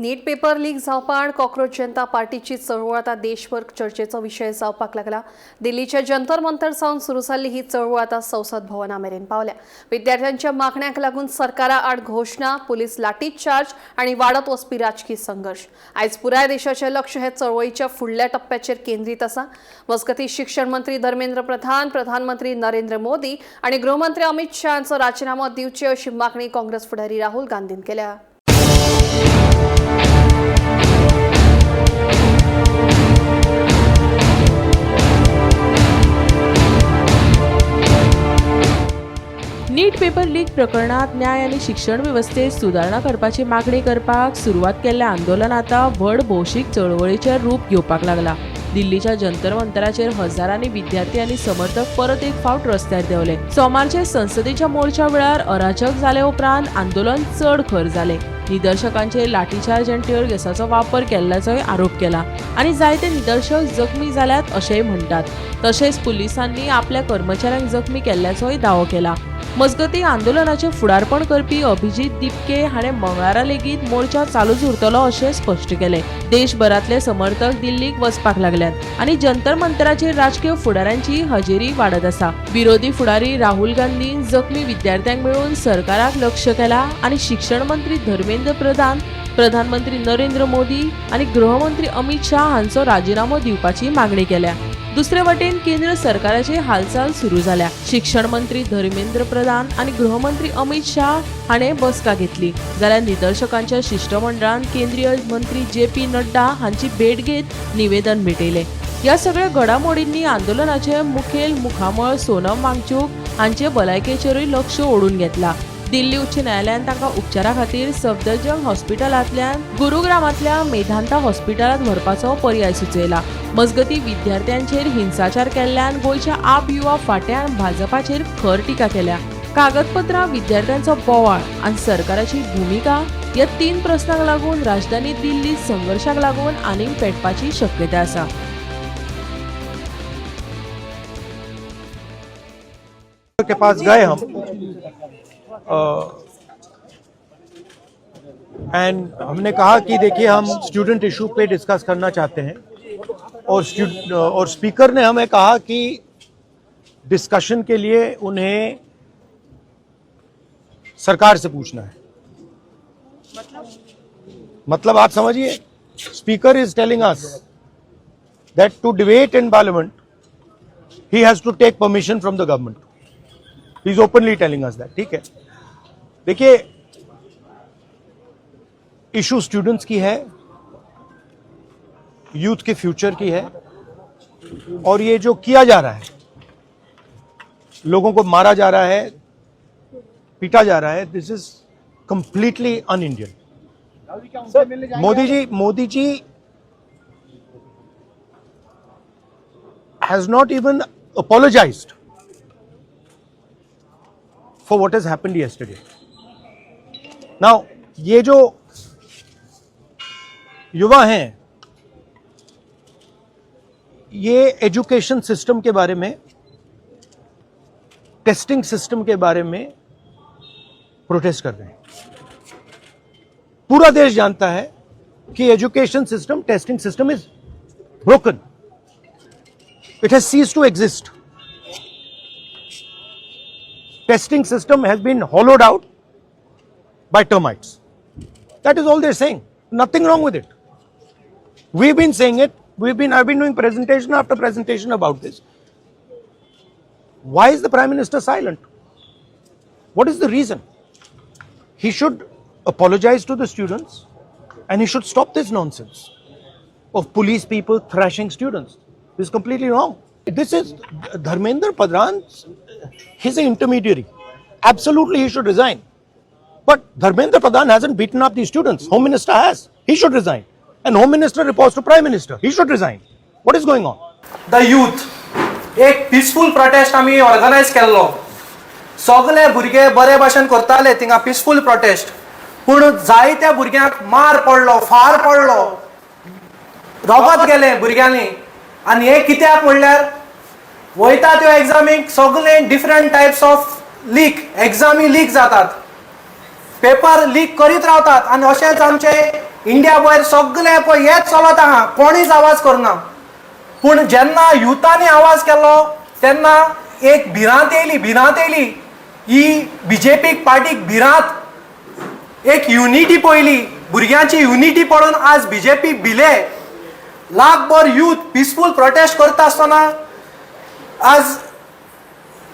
नीट paper leak जावपा आड कॉकरोच जनता पार्टीची चळवळ आतां देशभर चर्चेचो विशय जावपाक लागला. दिल्लीच्या जंतर मंतर सावन सुरू जाल्ली ही चळवळ आतां संसद भवना मेरेन पावल्या. विद्यार्थ्यांच्या मागण्यांक लागून सरकारा आड घोशणा, पुलीस लाठीचार्ज आनी वाडत वचपी राजकी संघर्श. आयज पुराय देशाचें लक्ष हे चळवळीच्या फुडल्या टप्प्याचेर केंद्रीत आसा. मजगतीं शिक्षण मंत्री धर्मेंद्र प्रधान, प्रधानमंत्री नरेंद्र मोदी आनी गृहमंत्री अमित शाह हांचो राजीनामो दिवचे अशी मागणी काँग्रेस फुडारी राहुल गांधीन केल्या. नीट पेपर लीक प्रकरणात न्याय आनी शिक्षण वेवस्थेत सुदारणा करपाची मागणी करपाक सुरवात केल्लें आंदोलन आतां व्हड भौशीक चळवळीचें रूप घेवपाक लागला. दिल्लीच्या जंतर मंतराचेर हजारांनी विद्यार्थी आनी समर्थक परत एक फावट रस्त्यार देंवले. सोमारचे संसदेच्या मोर्चा वेळार अराजक जाले उपरांत आंदोलन चड खर जालें. निदर्शकांचेर लाठीचार्ज आनी टियर गॅसाचो वापर केल्ल्याचोय आरोप केला आनी जायते निदर्शक जखमी जाल्यात अशेंय म्हणटात. तशेंच पुलिसांनी आपल्या कर्मचाऱ्यांक जखमी केल्ल्याचोय दावो केला. मजगतीं आंदोलनाचें फुडारपण करपी अभिजीत दिपके हाणें मंगळारा लेगीत मोर्चा चालूच उरतलो अशें स्पश्ट केलें. देशभरांतले समर्थक दिल्लीक वचपाक लागल्यात आनी जंतर मंतराचेर राजकीय फुडाऱ्यांची हजेरी वाडत आसा. विरोधी फुडारी राहुल गांधीन जखमी विद्यार्थ्यांक मेळून सरकाराक लक्ष केला आनी शिक्षण मंत्री धर्मेंद्र प्रधान, प्रधानमंत्री नरेंद्र मोदी आनी गृहमंत्री अमित शाह हांचो राजीनामो दिवपाची मागणी केल्या. दुसरे वटेन केंद्र सरकाराची हालचाल सुरू जाल्या. शिक्षण मंत्री धर्मेंद्र प्रधान आनी गृहमंत्री अमित शाह हाणें बसका घेतली. जाल्यार निदर्शकांच्या शिश्टमंडळान केंद्रीय मंत्री जे पी नड्डा हांची भेट घेत निवेदन भेटयलें. ह्या सगळ्या घडामोडींनी आंदोलनाचे मुखेल मुखामळ सोनम वांगचूक हांचे भलायकेचेरूय लक्ष ओडून घेतला. दिल्ली उच्च न्यायालयान तांकां उपचारा खातीर सफदरजंग हॉस्पिटलांतल्यान गुरुग्रामांतल्या मेधांता हॉस्पिटलांत व्हरपाचो पर्याय सुचयला. मजगतीं विद्यार्थ्यांचेर हिंसाचार केल्ल्यान गोंयच्या आप युवा फांट्यान भाजपाचेर खर टिका केल्या. कागदपत्रां, विद्यार्थ्यांचो बोवाळ आनी सरकाराची भुमिका ह्या तीन प्रस्नांक लागून राजधानी दिल्लीत संघर्शाक लागून आनीक पेटपाची शक्यता आसा. के पास गए हम एंड हमने कहा कि देखिए हम स्टूडेंट इशू पे डिस्कस करना चाहते हैं और स्पीकर ने हमें कहा कि डिस्कशन के लिए उन्हें सरकार से पूछना है. मतलब आप समझिए, speaker is telling us that to debate in parliament he has to take permission from the government. He is openly telling us that. ठीक है, देखिए इशू स्टूडेंट्स की है, यूथ के फ्यूचर की है और ये जो किया जा रहा है, लोगों को मारा जा रहा है, पीटा जा रहा है, this is completely un Indian. Modi ji has not even apologized for what has happened yesterday. Now, ये जो युवा हैं, ये एजुकेशन सिस्टम के बारे में, टेस्टिंग सिस्टम के बारे में प्रोटेस्ट कर रहे हैं. पूरा देश जानता है कि education system, testing system is broken. It has ceased to exist. Testing system has been hollowed out by termites. That is all they're saying. Nothing wrong with it. We've been saying it. I've been doing presentation after presentation about this. Why is the Prime Minister silent? What is the reason? He should apologize to the students and he should stop this nonsense of police people thrashing students. This is completely wrong. This is Dharmendra Pradhan, he's an intermediary. Absolutely, he should resign. But Dharmendra Pradhan hasn't beaten up these students. Home Minister has. He should resign. And Home Minister reports to Prime Minister. He should resign. What is going on? The youth एक peaceful protest आमी organise केल्लो. सगले भुरगे बरे भाशेन करताले थिंगा peaceful protest, पूण जायत्या भुरग्यांक मार पडलो, फार पडलो, रगत गेलें भुरग्यांनी. आनी हें कित्याक म्हणल्यार वयता त्यो एग्जामीक सगळे different types of leak, examinee leak जातात, पेपर लीक करीत रावतात. आनी अशेंच आमचे इंडिया भायर सगळे पळय हेच चलत आहा, कोणीच आवाज करना. पूण जेन्ना युथांनी आवाज केलो तेन्ना एक भिरांत येयली, भिरांत येयली ही बीजेपी पार्टीक भिरांत. एक युनिटी पळयली, भुरग्यांची युनिटी पळोवन आज बीजेपी भिले. लाखभर यूथ पिसफूल प्रोटेस्ट करता आसतना आज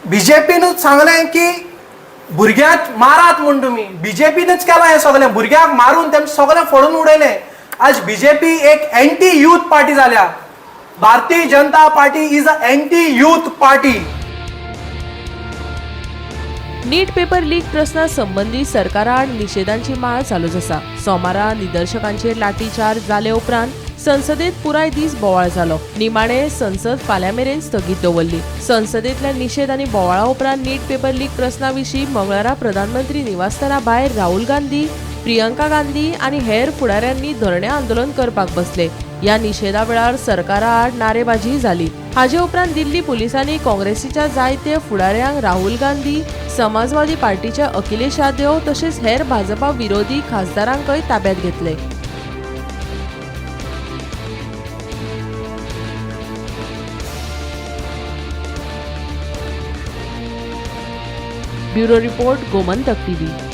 बीजेपीनूच सांगलें की भुरग्यांक मारात म्हूण. तुमी बीजेपीनूच केलां हें सगळें, भुरग्यांक मारून तेम सगळें फोडून उडयलें. आज बीजेपी एक एंटी यूथ पार्टी जाल्या. Bharatiya Janata Party is a anti youth party. NEET paper leak प्रस्ना संबंदी सरकाराआड निशेधांची माळ चालूच आसा. सोमारा निदर्शकांचेर लाठीचार्ज जाले उपरांत संसदेत पुराय दीस बोवाळ जालो. निमाणे संसद फाल्यां मेरेन स्थगीत दवरली. संसदेंतल्या निशेध आनी बोवाळा उपरांत नीट पेपर लीक प्रस्ना विशीं मंगळारा प्रधानमंत्री निवासस्थाना भायर राहुल गांधी, प्रियंका गांधी आनी हेर फुडाऱ्यांनी धरणे आंदोलन करपाक बसले. ह्या निशेधा वेळार सरकारा आड नारेबाजी जाली. हाजे उपरांत दिल्ली पुलिसांनी काँग्रेसीच्या जायते फुडाऱ्यांक, राहुल गांधी, समाजवादी पार्टीचे अखिलेश यादव तशेंच हेर भाजपा विरोधी खासदारांकय ताब्यात घेतले. Bureau report, Gomantak TV.